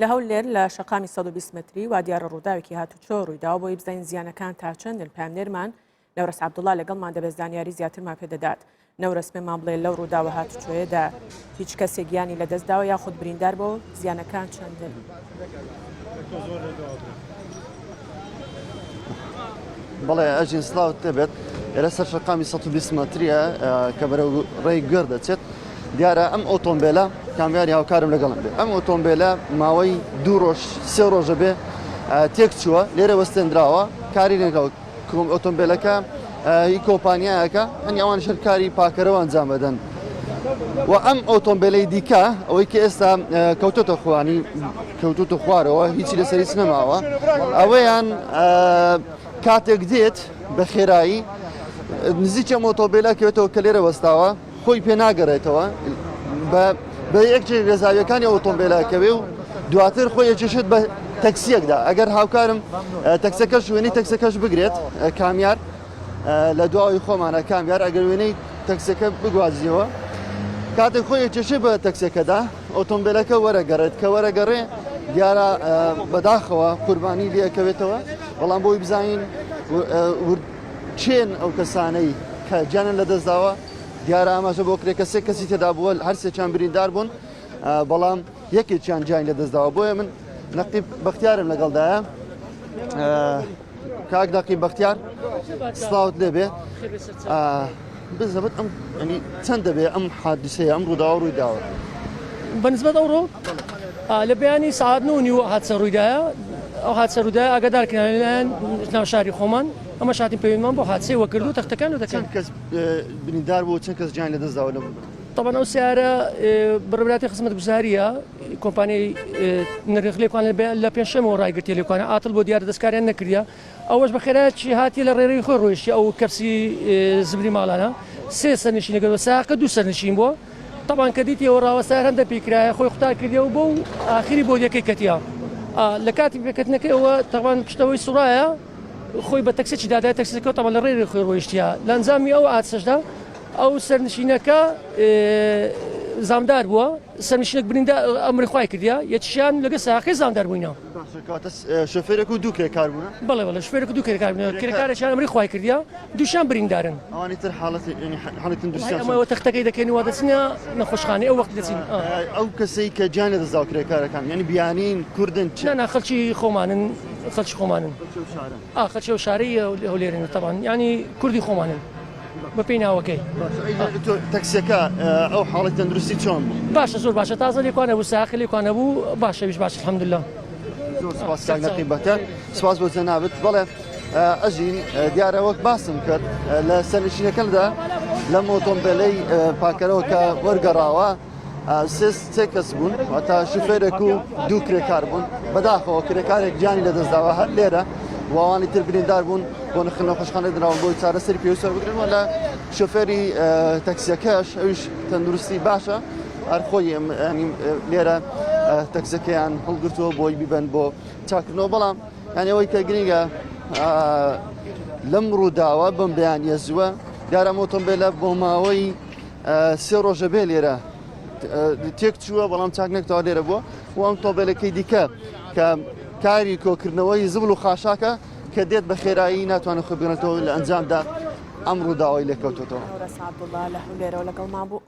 لە هەولێر لە شەقامی 120 مەتری وا دیارە ڕووداوێکی هاتوچۆ ڕوویداوە بۆی بزانین زیانەکان تا چەندن پامنێرمان نەورەس عەبدوڵا لەگەڵمان دەبێت زانیاری زیاترمان پێدەدات نەورەس پێمان بڵێ لەو ڕووداوە هاتوچۆیەدا هیچ کەسێک گیانی لەدەستداوە یاخود بریندار بۆ زیانەکان چەندن؟ بەڵێ ئەژین سلااوت دەبێت ئێرە سەر شەقامی 120 مەتریە کە بەرەو ڕێی گوێر دەچێت دیارە ئەم ئۆتۆمبیلە کامیاری هاوکارم لەگەڵم بێ ئەم ئۆتۆمبیلە ماوەی دوو ڕۆژ سێ ڕۆژە بێ تێک چووە لێرە وەستێنراوە کاری نەکەوت ئۆتۆمبیلەکە هی کۆمپانیایەکە هەنی ئەوان شەرکاری پاکەرەوە ئەنجام بدەن و ئەم ئۆتۆمبیلەی دیکە ئەوەی کە ئێستا کەوتۆتە خوانی کەوتوتە خوارەوە هیچی لەسەری نەماوە ئەوەیان کاتێک دێت بە خێرایی نزیکە مۆتۆبیلە کەوێتەوە کە لێرە وەستاوە خۆی پێ ناگەڕێتەوە بە بە یەکێک لە زاویەکانی ئۆتۆمبیلەکەوێ و دواتر خۆی ئەکێشێت بە تەکسیەکدا ئەگەر هاوکارم تەکسەکەش وێنەی تەکسەکەش بگرێت کامیار لە دواوی خۆمانە کامیار ئەگەر وێنەی تەکسەکە بگوازیەوە کاتێک خۆی ئەکێشێ بە تەکسەکەدا ئۆتۆمبیلەکە وەرەگەڕێت کە وەرەگەڕێ دیارە بەداخەوە قوربانی لێکەوێتەوە بەڵام بۆی بزانین کێن ئەو کەسانەی کە گیانیان لەدەستداوە؟ دیارە ئاماژە بۆ کرێ کە سێ کەسی تێدا بووە هەر سێکیان بریندار بوون بەڵام یەکێکیان گیانی لەدەستداوە بۆیە من نەقیب بەختیارم لەگەڵدایە کاک نەقیب بەختیار سڵاوت لێبێ بزەبت ئەم ینی چەند دەبێ ئەم حادیسەیە ئەم ڕووداوە ڕووی داوە؟ بەنسبەت ئەوڕۆ لە بەیانی سەعات نۆ نیوە حادسە ڕوویدایە ئەو حادسە ڕوودایە ئاگادار کران لەلایەن ناو شاری خۆمان ئەمە شاتین پەیوەندمان بۆ حادسەی وە کردو تەختەکان و دەکەن چەند کەس بریندار بوو چەند کەس گیانی لەدەستداوە لەم طبعا ئەو سیارە بڕبراتی خزمەتگوزاریە کۆمپانیای نرخ لێکوان لە پێنجشەمەوە ڕایگرتیە لێکوانە ئاتڵ بۆ دیارە دەستکاریان نەکردە ئەوەش بە خێرایەکی هاتیە لە ڕێرەوی خۆی ڕۆیشتیە ئەو کەپسی زبری ماڵانە سێ سەرنشینی گەرەوە ساقە دوو سەرنشین بووە تەبان کە دیتیەوە ڕاوەستا هەندە پێی کرایە خۆی قوتار کردیەوە بۆ و ئاخری بۆدیەکەی کەتیە لە کاتی پێکەتنەکەی ئەوە تەوان پشتەوەی سوڕایە خۆی بە تەکسێکی دادای تەکسەکە تەوان لە ڕێری خۆی ڕۆیشتیە لە ئەنجامی ئەو ئاتسەشدا ئەو سەرنشینەکە زامدار بووە سەرنشینێک بریندا ئەمری خوای کردیە یەکیشیان لەگە ساقی زامدار بووینە. باشە کەواتە شۆفێرێک و دوو کرێکار بوونە؟ بەڵێ بەڵێ شوفێرێک و دوو کرێکار بوونە کرێکارێکیان ئەمری خوای کردیە دووشیان بریندارن. ئەوانی تر حاڵەتی یانی حاڵی تەندروستیان چۆن؟ ئەمە تەختەکەی دەکەین و دەچینە نەخۆشخانەی ئەو وەخت دەچین. ئەو کەسەی کە گیانی لەدەستداوە کرێکارەکان یانی بیانین کوردن چ؟ نا نا خەڵکی خۆمانن خەڵکی خۆمانن. خەڵکی ئەو شارەن؟ ئا خەڵکی ئەو شارەی هەولێرن تەبعەن یانی کوردی خۆمانن. بەپێی ناوەکەی. باشە ئەی تۆ تەکسیەکە ئەو حاڵی تەندروستی چۆن بوو؟ باشە زۆر باشە تازە لێکوان نەبوو ساقی لێکوان نەبوو باشە ویش باشە الحمدلله. زۆر سپاس کاک نەقیب بەختیار سپاس بۆ جەنابت بەڵێ ئەژین دیارە وەک باسم کرد لە سەرنشینەکەدا لەم ئۆتۆمبیلەی پاکەرەوە کە وەرگەڕاوە سێ کەس بوون واتا شوفێرێک و دوو کرێکار بوون بەداخەوە کرێکارێک گیانی لەدەستداوە هەر لێرە واوانی تر بریندار بوون بۆ نەخۆشخانە دراون بۆی چارەسەری پێویستە بگرن و لە شۆفێری تەکسیەکەش ئەویش تەندروستی باشە هەر خۆی لێرە تەکسەکەیان هەڵگرتووە بۆی بیبەن بۆ چاکردنەوە بەڵام یانی ئەوەی کە گرنگە لەم ڕووداوە بەم بەیانە زووە دیارە ئۆتۆمبیلە بۆ ماوەی سێ ڕۆژە بێ لێرە تێک چووە بەڵام چاک نەکتەوە لێرە بووە و ئەم تۆبێلەکەی دیکە کە کاری کۆکردنەوەی زبڵ و خاشاکە کە دێت بە خێرایی ناتوانێت خۆی بگرێتەوە لە ئەنجامدا ئەم ڕووداوەی لێکەوتۆتەوە. نەورەس عەبدوڵا لە هەولێرەوە لەگەڵمان بوو.